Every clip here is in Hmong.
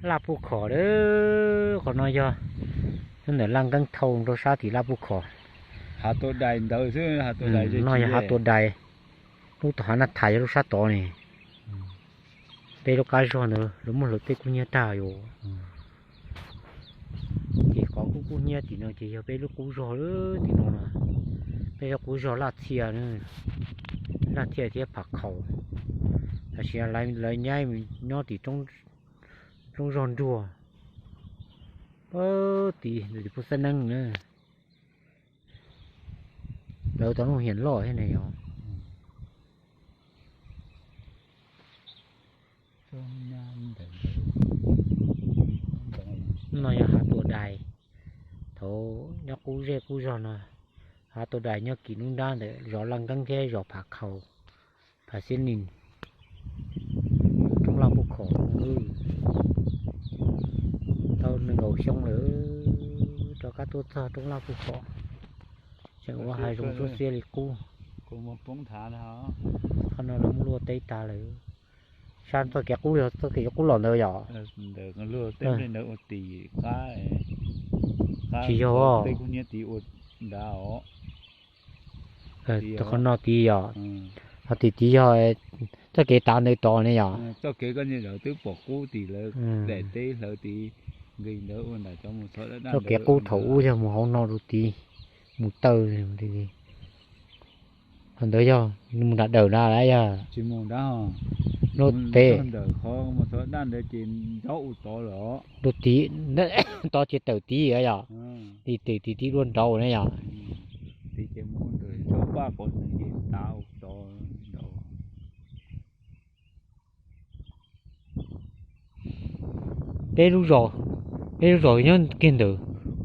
Laj Puj Khom lawm, qhov no yog nyob ntawm Laj Nkeeb Thau rau sab tim Laj Puj Khom. Hav Tuam Dais ntawd xwb, hav Tuam Dais no yog Hav Tuam Dais. Lub tom hav Naj Thas yog lub sab tod ne. Peb lub qab zog ntawd lawv muab hlawv tej kub hnyiab tag yom. Ces qhov kub kub hnyiab tim no ces yog peb lub qub zog lawm tim no na. Peb lub qub zog Laj Txhia, Laj Txhia thiab Pham Khaus. Tam sim no lawv nyaib nyob tim roob zog nruag. Pab tim tim Phuj Xab Neeb na. Lawv tau lub hiam loj thiab ne yom. No yog Hav Tuam Dais. Thaum nyob qub zej qub zog no, Hav Tuam Dais nyob kis lub nrab ntawm zos Laj Nkeeb thiab zos Pham Khaus, Pham Xiab Nis, roob Laj Puj Khom. Tau nees nkaum xyoo lawm, rov qab tuaj txog roob Laj Puj Khom, tseem ua hav zoov tub xiab li qub. Qhov no lawv muab luaj teb tag lawm. Sab txoj kev qub yog txoj kev qub los ntawd yom? Tsis yog, qhov no tid yog, ho tim tid yog txoj kev tav ntawd tod ne yom? Txoj kev qub thaum ub yog mus hauv no rau tid, mus taw li. Qhov ntawd yog mus nram dawm na lawm yog? Lub teb, lub tid, tod ces tawm tid yom? Tim tim tid dua nraud na yom? Peb lub zos, peb lub zos nyob kiag ntawm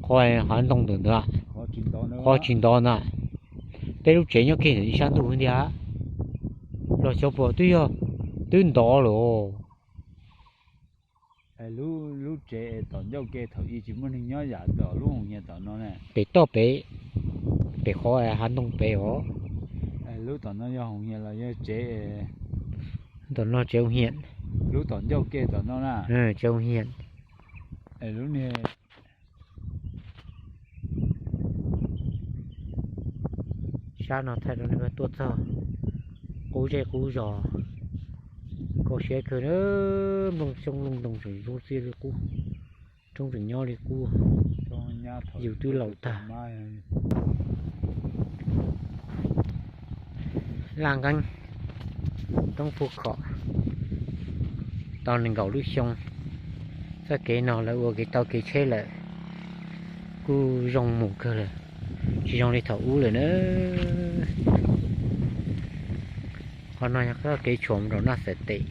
qhov hav ntoo ntawm ntawd, qhov tsis ntov ntawd. Peb lub tsev nyob kiag ntawm ib sab ntug thiab ntiag. Los xyov puas twb yog, twb ntov lawm. Lub tsev tom ncauj ke thaum ub tsis muaj neeg nyob yam tom lub hoos hias tom no na. Pem toj pem, pem qhov hav ntoo pem os. Lub tom no yog hoos hias los yog tsev? Tom no tsev hoos hias. Lub tom ncauj ke tom no na. Tsev hoos hias. Lub niag sab no thaij rau nej tuaj txog qub zej qub zos. Kho siab kawg, nplooj xyoob nplooj ntoo tseem zoo txiaj li qub, roob tseem nyob li qub, yus twb laus tag. Laj Nkeeb, roob Phuj Khom, tau nees nkaum lub xyoo, txoj kev no lawv ua kev tau kev tsheb lawm, kuj zoo mus kawg lawm, tsis zoo li thaum ub lawm na. Qhov no yog txoj kev tshuam mus rau Naj Xav Tes,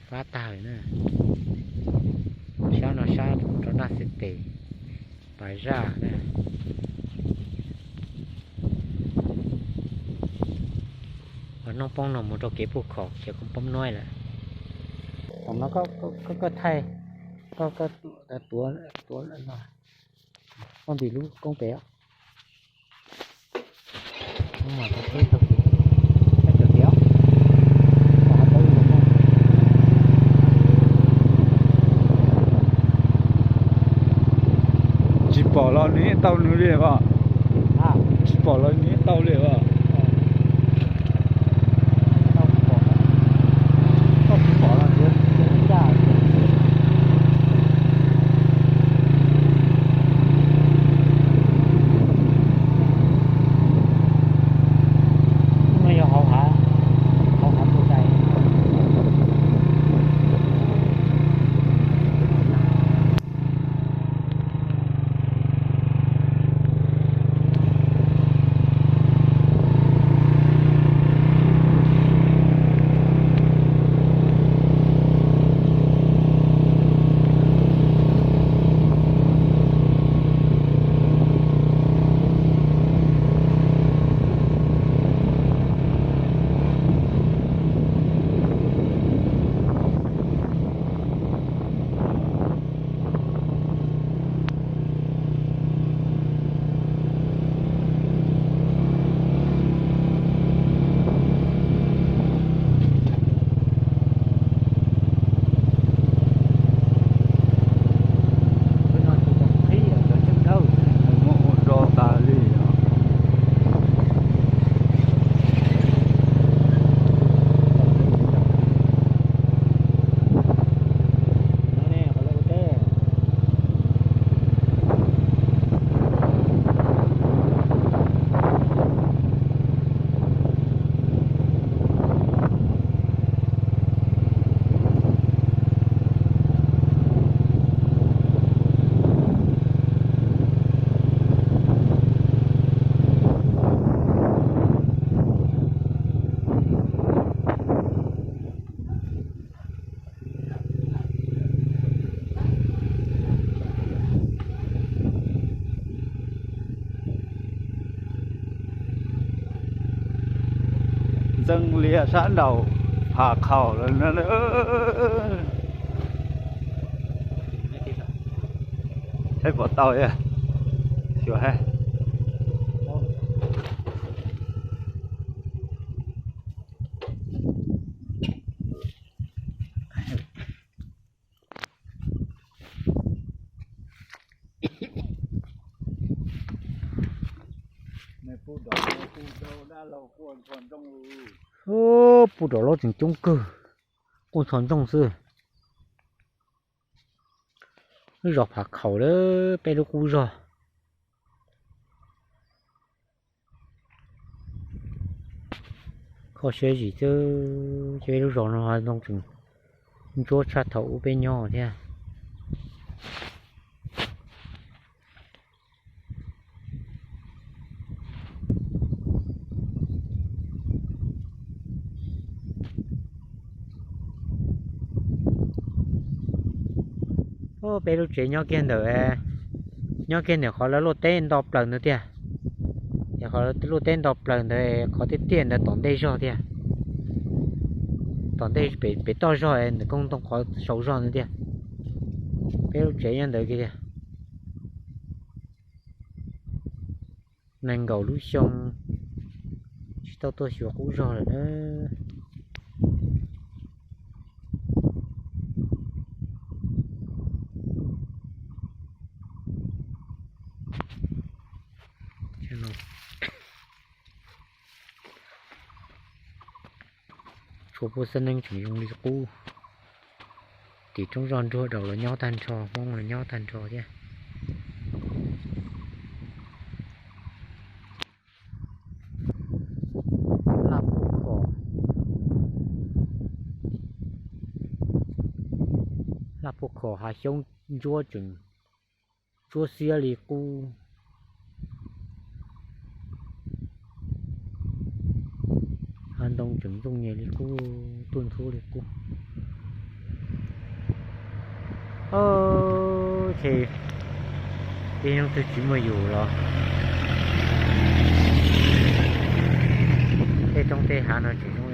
pab tag lawm na. Sab no sab rau Naj Xav Tes, Pas Zaj na. Qhov noob poob no mus rau kev Phuj Khom ces kuj poob nuaib lawm. Thaum no koj thaij, koj tuav, tuav no, koj ntim lub koob pem. Tsis pom los nws yeej tau nws li os. Tsis pom los nws yeej tau li os. Txeev Lias sab nraum Phav Khaum lawm no. Saib puas tau, xyuas hais. Pub rov loj tseem coob kawg, quaj ntxhov ntsoog xwb. Lub zos Phav Khaum lawm, peb lub qub zog. Kho siab zim xwb, ces peb lub zos no ntoo tseem ntsuab tshaj thaum ub peb nyob thiab. Peb lub tsev nyob kiag ntawm, nyob kiag ntawm qhov lawv luaj teb nto plaws ntawd tiag. Es qhov luaj teb nto plaws ntawd, qhov tiaj tiaj ntawd tom ntej zog tiag. Tom ntej pem toj zog, ntawm koog ntoo qhov saum zog ntawd tiag. Peb lub tsev nyob ntawd kiag tiag. Nees nkaum lub xyoo tsis tau tuaj xyuas qub zog lawm na. Tshuav puab xab neeb tseem zoo li qub. Tim roob zoj nruag daus los nyob tag nrho, Hmoob los nyob tag nrho thiab. Laj puag kho, laj puag kho hav xyoob ntsuab tseem ntsuab xiab li qub. Hav ntoo tseem ntxooj nyem li qub, tuaj ntxhub li qub. Ces tej hnub twg tsis muaj yus los tej roob tej hav no tseem zoo